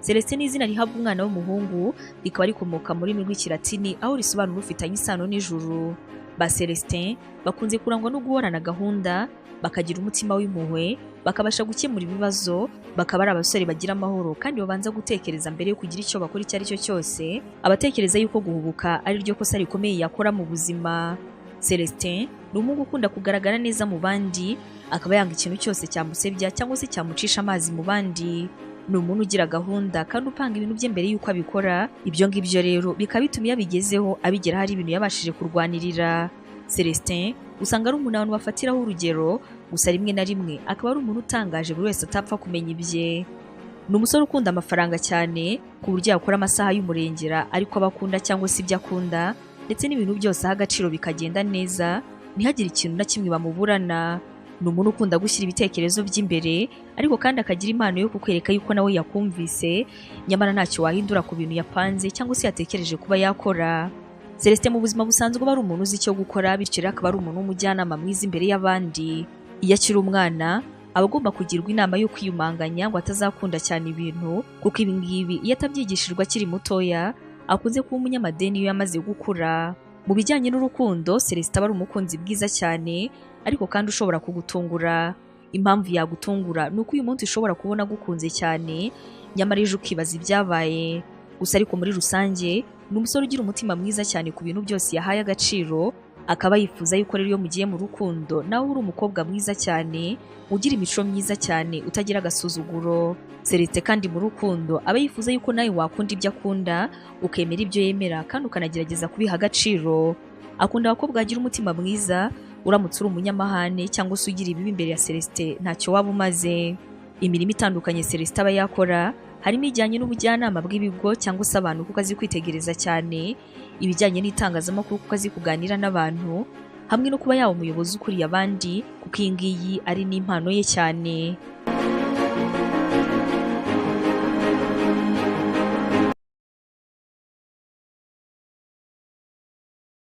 Celestin ni izina rihabwa umwana w'umuhungu, rikaba rikomoka mu rurimi rw'Ikilatini aho risobanura ufitanye isano n'ijuru. Ba Celestin bakunze kurangwa no guhorana gahunda, bakagira umutima w'impuhwe, bakabasha gukemura ibibazo, bakaba ari abasore bagira amahoro kandi babanza gutekereza mbere yo kugira icyo bakora icyo ari cyo cyose, abatekereza yuko guhubuka ari ryo kosa rikomeye yakora mu buzima. Celestin ni umuhungu ukunda kugaragara neza mu bandi, akaba yanga ikintu cyose cyamusebya cyangwa se cyamucisha amazi mu bandi. Ni umuntu ugira gahunda kandi upanga ibintu bye mbere y'uko abikora, ibyo ngibyo rero bikaba bituma iyo abigezeho abigeraho ari ibintu yabashije kurwanirira. Celestin usanga ari umuntu abantu bafatiraho urugero, gusa rimwe na rimwe akaba ari umuntu utangaje buri wese atapfa kumenya ibye. Ni umusore ukunda amafaranga cyane ku buryo yakora amasaha y'umurengera ariko aba akunda cyangwa se ibyo akunda, ndetse n'ibintu byose aha agaciro bikagenda neza, ntihagire ikintu na kimwe bamuburana. Ni umuntu ukunda gushyira ibitekerezo by'imbere, ariko kandi akagira impano yo kukwereka yuko nawe yakumvise, nyamara ntacyo wahindura ku bintu yapanze cyangwa se yatekereje kuba yakora. Celestin mu buzima busanzwe aba ari umuntu uzi icyo gukora, bityo rero akaba ari umuntu w'umujyanama mwiza imbere y'abandi. Iyo akiri umwana aba agomba kugirwa inama yo kwiyumanganya ngo atazakunda cyane ibintu, kuko ibi ngibi iyo atabyigishijwe akiri mutoya akunze kuba umunyamadeni iyo yamaze gukura. Mu bijyanye n'urukundo, Celestin aba ari umukunzi bwiza cyane, ariko kandi ushobora kugutungura. Impamvu yagutungura ni uko uyu munsi ushobora kubona agukunze cyane, nyamara ejo ukibaza ibyabaye. Gusa ariko muri rusange ni umusore ugira umutima mwiza cyane ku bintu byose yahaye agaciro, akaba yifuza yuko rero iyo mugiye mu rukundo nawe uri umukobwa mwiza cyane, ugira imico myiza cyane, utagira agasuzuguro. Celestin kandi mu rukundo aba yifuza yuko nawe wakunda ibyo akunda, ukemera ibyo yemera kandi ukanagerageza kubiha agaciro. Akunda abakobwa bagira umutima mwiza, uramutse uri umunyamahane cyangwa se ugira ibibi imbere ya Celestin ntacyo waba umaze. Imirimo itandukanye Celestin aba yakora harimo ijyanye n'ubujyanama bw'ibigo cyangwa se abantu kuko azi kwitegereza cyane, ibijyanye n'itangazamakuru kuko azi kuganira n'abantu, hamwe no kuba yaba umuyobozi ukuriye abandi kuko iyi ngiyi ari n'impano ye cyane.